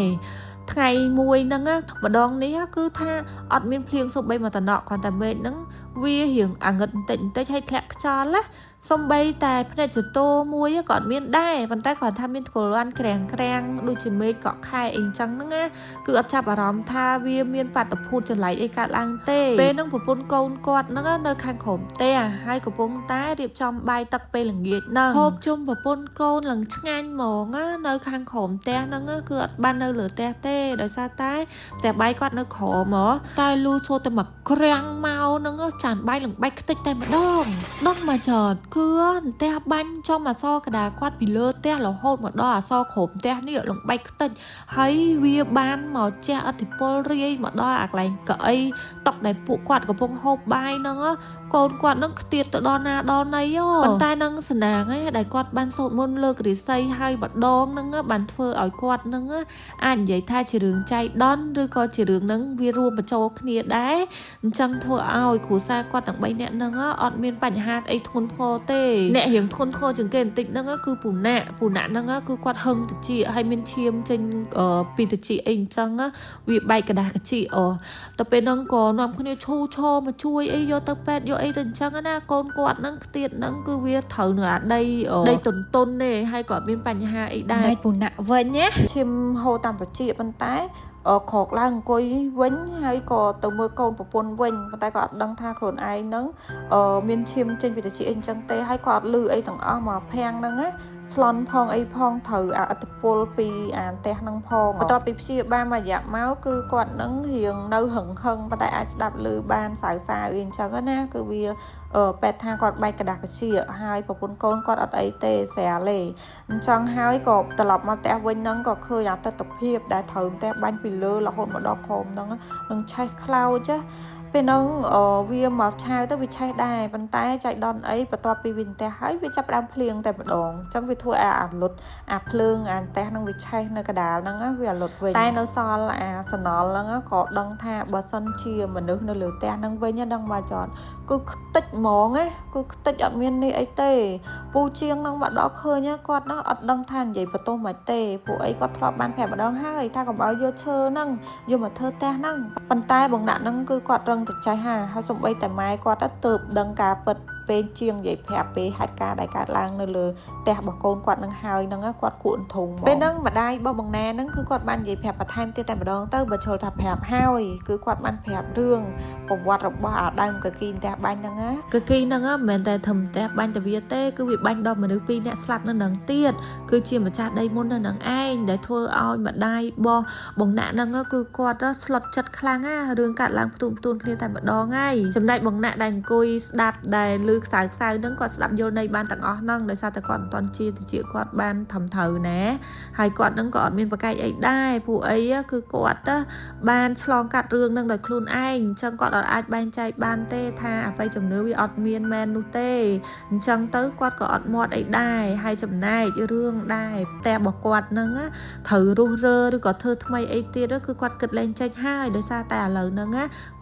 ថ្ងៃមួយហ្នឹងម្ដងនេះគឺថាអត់មានភ្លៀងសូម្បីមួយតំណក់គ្រាន់តែមេឃហ្នឹងវារៀងអាងឹតបន្តិចបន្តិចហើយធ្លាក់ខ្យល់ណាសំបីតែភ្នែកចតោមួយក៏អត់មានដែរប៉ុន្តែគ្រាន់ថាមានធ្លាន់ក្រាំងក្រាំងដូចជាមេឃកក់ខែអីចឹងហ្នឹងណាគឺអត់ចាប់អារម្មណ៍ថាវាមានបាតុភូតចម្លែកអីកើតឡើងទេពេលហ្នឹងប្រពន្ធកូនគាត់ហ្នឹងនៅខាងក្រោមផ្ទះហើយកំពុងតែរៀបចំបាយទឹកពេលល្ងាចហ្នឹងហូបជុំប្រពន្ធកូនឡើងឆ្ងាញ់ហ្មងណានៅខាងក្រោមផ្ទះហ្នឹងគឺអត់បាននៅលើផ្ទះទេដោយសារតែផ្ទះបាយគាត់នៅក្រោមហ៎តែលូសូតែមកក្រាំងមកហ្នឹងចានបាយឡើងបែកខ្ទេចតែម្ដងដឹងមកចតគឺផ្ទះបាញ់ចំអសរកដាគាត់ពីលើផ្ទះរហូតមកដល់អសរក្រោមផ្ទះនេះឡើងបែកខ្ទេចហើយវាបានមកជះឥទ្ធិពលរាយមកដល់អាកន្លែងកៅអីតុកដែលពួកគាត់កំពុងហូបបាយហ្នឹងកូនគាត់នឹងខ្ទាតទៅដល់ណាដល់ណីប៉ុន្តែនឹងសណាងឯងដែលគាត់បានសូត្រមន្តលើករិស័យហើយម្ដងហ្នឹងបានធ្វើឲ្យគាត់ហ្នឹងអាចនិយាយថាជារឿងចៃដន្យឬក៏ជារឿងហ្នឹងវារួមបញ្ចូលគ្នាដែរអញ្ចឹងធ្វើឲ្យគ្រួសារគាត់ទាំង3នាក់ហ្នឹងអត់មានបញ្ហាអីធ្ងន់ធ្ងរទេអ្នករៀងធ្ងន់ធ្ងរជាងគេបន្តិចហ្នឹងគឺពូណាក់ពូណាក់ហ្នឹងគឺគាត់ហឹងតិចហើយមានឈាមចេញពីតិចអីអញ្ចឹងវាបែកกระดาษកជីអទៅពេលហ្នឹងក៏នាំគ្នាឈូឈរមកជួយអីយកទៅពេទ្យយកអីទៅអញ្ចឹងណាកូនគាត់ហ្នឹងខ្ទាតហ្នឹងគឺវាត្រូវនឹងអាដីដីតុនតុនទេហើយក៏មានបញ្ហាអីដែរ ណៃពូណាក់វិញណាឈាមហូរតាមត្រចៀកប៉ុន្តែក្រោកឡើងអង្គុយវិញហើយក៏ទៅមើលកូនប្រពន្ធវិញប៉ុន្តែក៏អត់ដឹងថាខ្លួនឯងហ្នឹងមានឈាមចេញពីត្រចៀកអីអញ្ចឹងទេហើយក៏អត់លឺអីទាំងអស់មកភាំងហ្នឹងណាស្លន់ផងអីផងត្រូវអាឥទ្ធិពលពីអាផ្ទះហ្នឹងផងបន្ទាប់ពីព្យាបាលមួយរយៈមកគឺគាត់ហ្នឹងរៀងនៅហឹងហឹងប៉ុន្តែអាចស្ដាប់ឮបានសៅសៅអីអញ្ចឹងណាគឺវាពេទ្យថាគាត់បែកกระดาษកជាហើយប្រពន្ធកូនគាត់អត់អីទេស្រាលទេអញ្ចឹងហើយក៏ត្រឡប់មកផ្ទះវិញហ្នឹងក៏ឃើញអាទិដ្ឋភាពដែលត្រូវផ្ទះបាញ់ពី ពីលើរហូតមកដល់ក្រោមហ្នឹងនឹងឆេះខ្លោចពេលហ្នឹងវាមកឆៅទៅវាឆេះដែរប៉ុន្តែចៃដន្យអីបន្ទាប់ពីវាអន្ទះហើយវាចាប់ផ្ដើមភ្លៀងតែម្ដងអញ្ចឹងវាធ្វើឲ្យអាលុតអាភ្លើងអាអន្ទះហ្នឹងវាឆេះនៅកណ្ដាលហ្នឹងវាអាលុតវិញតែនៅសល់អាសំណល់ហ្នឹងក៏ដឹងថាបើសិនជាមនុស្សនៅលើផ្ទះហ្នឹងវិញដឹងមកចត់គឺខ្ទេចហ្មងណាគឺខ្ទេចអត់មាននេះអីទេពូជាងហ្នឹងមកដល់ឃើញគាត់ហ្នឹងអត់ដឹងថានិយាយបន្ទោសមកទេពួកអីគាត់ធ្លាប់បានប្រាប់ម្ដងហើយថាកុំឲ្យយកឈើហ្នឹងយកមកធ្វើផ្ទះហ្នឹងប៉ុន្តែបងណាក់ហ្នឹងគឺគាត់រឹងតែចេះហាហើយសំបីតែម៉ែគាត់ទៅដឹងការពិតពេលជាងនិយាយប្រាប់ពេលហេតុការណ៍ដែលកើតឡើងនៅលើផ្ទះរបស់កូនគាត់នឹងហើយហ្នឹងគាត់គួនធំពេលហ្នឹងម្ដាយរបស់បងណាហ្នឹងគឺគាត់បាននិយាយប្រាប់បន្ថែមទៀតតែម្ដងទៅបើជុលថាប្រាប់ហើយគឺគាត់បានប្រាប់រឿងប្រវត្តិរបស់អាដើមកគីផ្ទះបាញ់ហ្នឹងណាកគីហ្នឹងមិនមែនតែធ្វើផ្ទះបាញ់តែវាទេគឺវាបាញ់ដល់មនុស្សពីរនាក់ស្លាប់នៅនឹងទៀតគឺជាម្ចាស់ដីមុននៅនឹងឯងដែលធ្វើឲ្យម្ដាយរបស់បងណាក់ហ្នឹងគឺគាត់ស្លុតចិត្តខ្លាំងណារឿងកាត់ឡើងផ្ទួនផ្ទួនគ្នាតែម្ដងហើយចំណែកបងណាក់ដែលអង្គុយស្ដាប់ដែលឮខ្សៅខ្សៅហ្នឹងគាត់ស្ដាប់យល់ន័យបានទាំងអស់ហ្នឹងដោយសារតែគាត់មិនទាន់ជាតិចគាត់បានធំត្រូវណាហើយគាត់ហ្នឹងក៏អត់មានប្រកែកអីដែរពួកអីគឺគាត់បានឆ្លងកាត់រឿងហ្នឹងដោយខ្លួនឯងអញ្ចឹងគាត់អត់អាចបែងចែកបានទេថាអបិយជំនឿវាអត់មានមែននោះទេអញ្ចឹងទៅគាត់ក៏អត់មាត់អីដែរហើយចំណែករឿងដែរផ្ទះរបស់គាត់ហ្នឹងត្រូវរុះរើឬក៏ធ្វើថ្មីអីទៀតគឺគាត់គិតលែងចេញហើយដោយសារតែឥឡូវហ្នឹង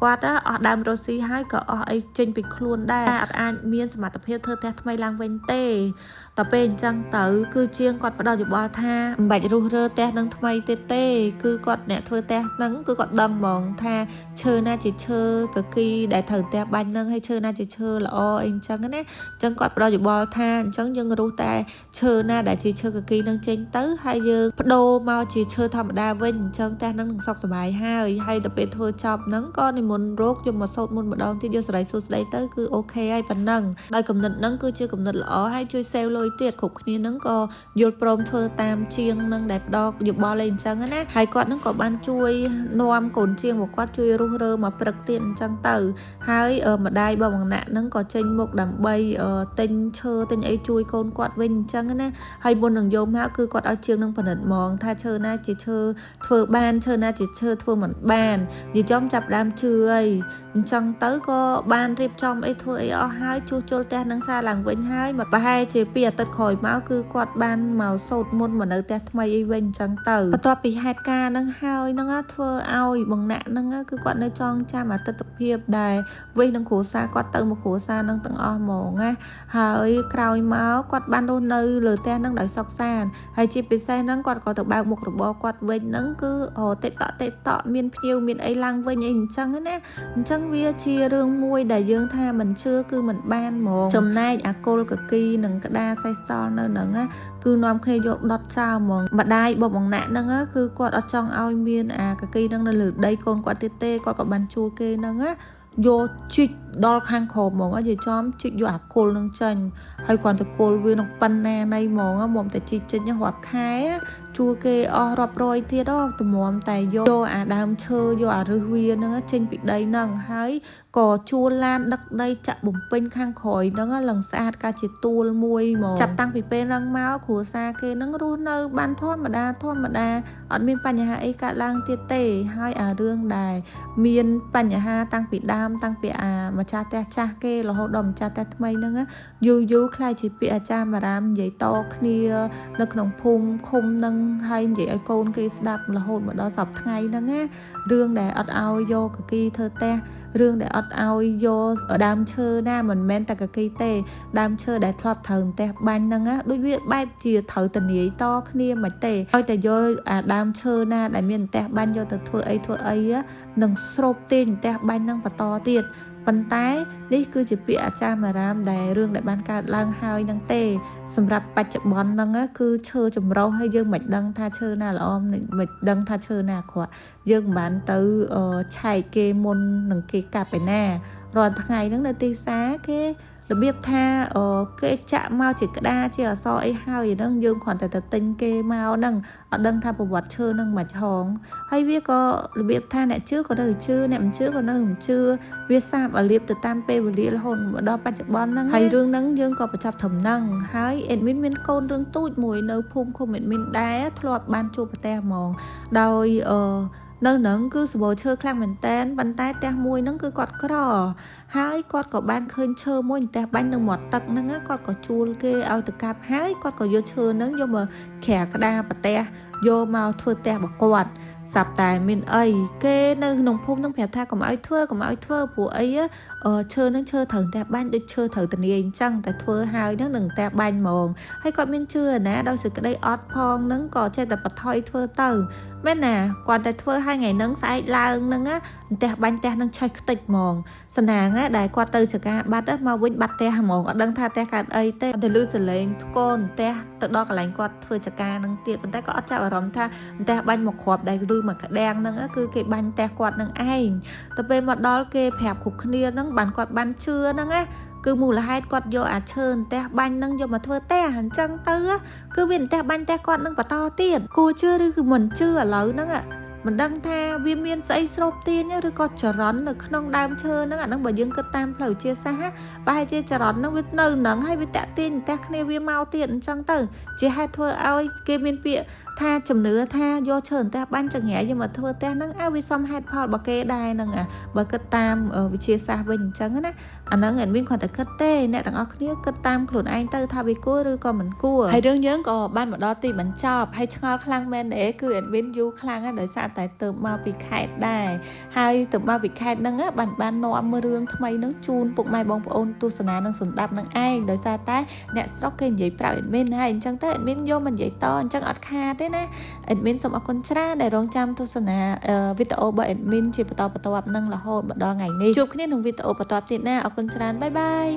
គាត់អស់ដើមរស់ស៊ីហើយក៏អស់អីចេញពីខ្លួនដែរអត់អាចមានសមត្ថភាពធ្វើផ្ទះថ្មីឡើងវិញទេតទៅពេលអញ្ចឹងទៅគឺជាងគាត់ផ្ដល់យោបល់ថាមិនបាច់រុះរើផ្ទះនឹងថ្មីទៀតទេគឺគាត់អ្នកធ្វើផ្ទះហ្នឹងគឺគាត់ដឹងហ្មងថាឈើណាជាឈើកគីដែលត្រូវផ្ទះបាញ់ហ្នឹងហើយឈើណាជាឈើល្អអីអញ្ចឹងណាអញ្ចឹងគាត់ផ្ដល់យោបល់ថាអញ្ចឹងយើងរុះតែឈើណាដែលជាឈើកគីនឹងចេញទៅហើយយើងបដូរមកជាឈើធម្មតាវិញអញ្ចឹងផ្ទះហ្នឹងនឹងសុខសប្បាយហើយហើយទៅពេលធ្វើចប់ហ្នឹងក៏និមន្តរោគយកមកសូត្រមន្តម្ដងទៀតយកសេរីសួស្តីទៅគឺអូខេហើយប៉ុណ្ណឹងដោយគំនិតហ្នឹងគឺជាគំនិតល្អហើយជួយសេវលុយទៀតគ្រប់គ្នាហ្នឹងក៏យល់ព្រមធ្វើតាមជាងនឹងដែលផ្ដល់យោបល់អីអញ្ចឹងណាហើយគាត់ហ្នឹងក៏បានជួយនាំកូនជាងរបស់គាត់ជួយរុះរើមកព្រឹកទៀតអញ្ចឹងទៅហើយម្ដាយរបស់បងណាក់ហ្នឹងក៏ចេញមុខដើម្បីទិញឈើទិញអីជួយកូនគាត់វិញអញ្ចឹងណាហើយមុននឹងយកមកគឺគាត់ឲ្យជាងនឹងផលិតហ្មងថាឈើណាជាឈើធ្វើបានឈើណាជាឈើធ្វើមិនបាននិយាយចំចាប់ដើមជឿអីអញ្ចឹងទៅក៏បានរៀបចំអីធ្វើអីអស់ហើយជួសជុលផ្ទះនឹងសារឡើងវិញហើយមកប្រហែលជាពីអាទិត្យក្រោយមកគឺគាត់បានមកសូត្រមន្តមកនៅផ្ទះថ្មីអីវិញអញ្ចឹងទៅបន្ទាប់ពីហេតុការណ៍ហ្នឹងហើយហ្នឹងធ្វើឲ្យបងណាក់ហ្នឹងគឺគាត់នៅចងចាំអាទិដ្ឋភាពដែលវិញនឹងគ្រួសារគាត់ទៅមកគ្រួសារហ្នឹងទាំងអស់ហ្មងណាហើយក្រោយមកគាត់បានរស់នៅលើផ្ទះហ្នឹងដោយសុខសាន្តហើយជាពិសេសហ្នឹងគាត់ក៏ទៅបើកមុខរបរគាត់វិញហ្នឹងគឺរតិតតិតមានភ្ញៀវមានអីឡើងវិញអីអញ្ចឹងណាអញ្ចឹងវាជារឿងមួយដែលយើងថាមិនជឿគឺមិនបានហ្មងចំណែកអាគល់កគីនិងក្តារសេះសល់នៅហ្នឹងគឺនាំគ្នាយកដុតចោលហ្មងម្ដាយរបស់បងណាក់ហ្នឹងគឺគាត់អត់ចង់ឲ្យមានអាកគីហ្នឹងនៅលើដីកូនគាត់ទៀតទេគាត់ក៏បានជួលគេហ្នឹងណាយកជីកដល់ខាងក្រោមហ្មងនិយាយចំជីកយកអាគល់នឹងចេញហើយគ្រាន់តែគល់វានឹងប៉ុណ្ណាណៃហ្មងមកតែជីកចេញរាប់ខែជួលគេអស់រាប់រយទៀតតម្រាំតែយកអាដើមឈើយកអារឹសវាហ្នឹងចេញពីដីហ្នឹងហើយក៏ជួលឡានដឹកដីចាក់បំពេញខាងក្រោយហ្នឹងឡើងស្អាតកាជាទួលមួយហ្មងចាប់តាំងពីពេលហ្នឹងមកគ្រួសារគេហ្នឹងរស់នៅបានធម្មតាធម្មតាអត់មានបញ្ហាអីកើតឡើងទៀតទេហើយអារឿងដែលមានបញ្ហាតាំងពីដើមតាំងពីអាម្ចាស់ផ្ទះចាស់គេរហូតដល់ម្ចាស់ផ្ទះថ្មីហ្នឹងយូរយូរខ្លាយជាពាក្យអាចារ្យបារាមនិយាយតគ្នានៅក្នុងភូមិឃុំហ្នឹងហើយនិយាយឲ្យកូនគេស្ដាប់រហូតមកដល់សប្តាហ៍ថ្ងៃហ្នឹងណារឿងដែលអត់ឲ្យយកកគីធ្វើផ្ទះរឿងដែលអត់ឲ្យយកដើមឈើណាមិនមែនតែកគីទេដើមឈើដែលធ្លាប់ត្រូវផ្ទះបាញ់ហ្នឹងណាដូចវាបែបជាត្រូវតនាយតគ្នាមិនទេឲ្យតែយកអាដើមឈើណាដែលមានផ្ទះបាញ់យកទៅធ្វើអីធ្វើអីនឹងស្រូបទាញផ្ទះបាញ់ហ្នឹងបន្តទៀតប៉ុន្តែនេះគឺជាពាក្យអាចារ្យបារាមដែលរឿងដែលបានកើតឡើងហើយនឹងទេសម្រាប់បច្ចុប្បន្នហ្នឹងគឺឈើចម្រុះហើយយើងមិនដឹងថាឈើណាល្អមិនដឹងថាឈើណាអាក្រក់យើងមិនបានទៅឆែកគេមុននឹងគេកាប់ឯណារាល់ថ្ងៃហ្នឹងនៅទីផ្សារគេរបៀបថាគេចាក់មកជាក្តារជាអក្សរអីហើយហ្នឹងយើងគ្រាន់តែទៅទិញគេមកហ្នឹងអត់ដឹងថាប្រវត្តិឈើហ្នឹងមិនហងហើយវាក៏របៀបថាអ្នកជឿក៏នៅជឿអ្នកមិនជឿក៏នៅមិនជឿវាសាបអាលៀបទៅតាមពេលវេលារហូតមកដល់បច្ចុប្បន្នហ្នឹងហើយរឿងហ្នឹងយើងក៏បញ្ចប់ត្រឹមហ្នឹងហើយ admin មានកូនរឿងទូចមួយនៅភូមិឃុំ admin ដែរធ្លាប់បានជួបប្រទះហ្មងដោយ នៅនឹងគឺសម្បូរឈើខ្លាំងមែនតែនប៉ុន្តែផ្ទះមួយហ្នឹងគឺគាត់ក្រហើយគាត់ក៏បានឃើញឈើមួយផ្ទះបាញ់នៅមាត់ទឹកហ្នឹងគាត់ក៏ជួលគេឲ្យទៅកាប់ហើយគាត់ក៏យកឈើហ្នឹងយកមកក្រាក្តារប្រទេសយកមកធ្វើផ្ទះរបស់គាត់ស្រាប់តែមានអីគេនៅក្នុងភូមិនឹងប្រាប់ថាកុំឲ្យធ្វើកុំឲ្យធ្វើព្រោះអីឈើនឹងឈើត្រូវផ្ទះបាញ់ដូចឈើត្រូវធានាអញ្ចឹងតែធ្វើហើយនឹងនឹងផ្ទះបាញ់ហ្មងហើយគាត់មានជឿណាដោយសេចក្តីអត់ផងនឹងក៏ចេះតែបថុយធ្វើទៅមែនណាគាត់តែធ្វើឲ្យថ្ងៃហ្នឹងស្អែកឡើងហ្នឹងណាផ្ទះបាញ់ផ្ទះនឹងឆេះខ្ទេចហ្មងសំណាងដែលគាត់ទៅចកាបាត់មកវិញបាត់ផ្ទះហ្មងអត់ដឹងថាផ្ទះកើតអីទេតែលឺសលេងធ្គនផ្ទះទៅដល់កន្លែងគាត់ធ្វើចកានឹងទៀតប៉ុន្តែក៏អត់ចាប់អារម្មណ៍ថាផ្ទះបាញ់មកគ្រាប់ដែលលឺមកក្តាំងហ្នឹងគឺគេបាញ់ផ្ទះគាត់នឹងឯងទៅពេលមកដល់គេប្រាប់គ្រប់គ្នាហ្នឹងបានគាត់បានជឿហ្នឹងណាគឺមូលហេតុគាត់យកអាឈើផ្ទះបាញ់នឹងយកមកធ្វើផ្ទះអញ្ចឹងទៅគឺវាផ្ទះបាញ់ផ្ទះគាត់នឹងបន្តទៀតគួរជឿឬគឺមិនជឿឥឡូវហ្នឹងមិនដឹងថាវាមានស្អីស្រូបទាញឬក៏ចរន្តនៅក្នុងដើមឈើហ្នឹងអាហ្នឹងបើយើងគិតតាមផ្លូវវិទ្យាសាស្ត្រប្រហែលជាចរន្តហ្នឹងវានៅហ្នឹងហើយវាតាក់ទាញផ្ទះគ្នាវាមកទៀតអញ្ចឹងទៅជាហេតុធ្វើឲ្យគេមានពាក្យថាជំនឿថាយកឈើផ្ទះបាញ់ចង្រៃយកមកធ្វើផ្ទះហ្នឹងឲ្យវាសមហេតុផលរបស់គេដែរហ្នឹងអាបើគិតតាមវិទ្យាសាស្ត្រវិញអញ្ចឹងណាអាហ្នឹង admin គ្រាន់តែគិតទេអ្នកទាំងអស់គ្នាគិតតាមខ្លួនឯងទៅថាវាគួរឬក៏មិនគួរហើយរឿងយើងក៏បានមកដល់ទីបញ្ចប់ហើយឆ្ងល់ខ្លាំងមែនទេគឺ admin យូរខ្លាំងណាស់ដោយសារតែទៅមកពីខេត្តដែរហើយទៅមកពីខេត្តហ្នឹងបានបាននាំរឿងថ្មីហ្នឹងជូនពុកម៉ែបងប្អូនទស្សនានិងសម្ដាប់នឹងឯងដោយសារតែអ្នកស្រុកគេនិយាយប្រាប់ admin ហើយអញ្ចឹងទៅ admin យកមកនិយាយតអញ្ចឹងអត់ខាតទេណា admin សូមអរគុណច្រើនដែលរងចាំទស្សនាវីដេអូរបស់ admin ជាបន្តបន្ទាប់នឹងរហូតមកដល់ថ្ងៃនេះជួបគ្នាក្នុងវីដេអូបន្តទៀតណាអរគុណច្រើន bye bye.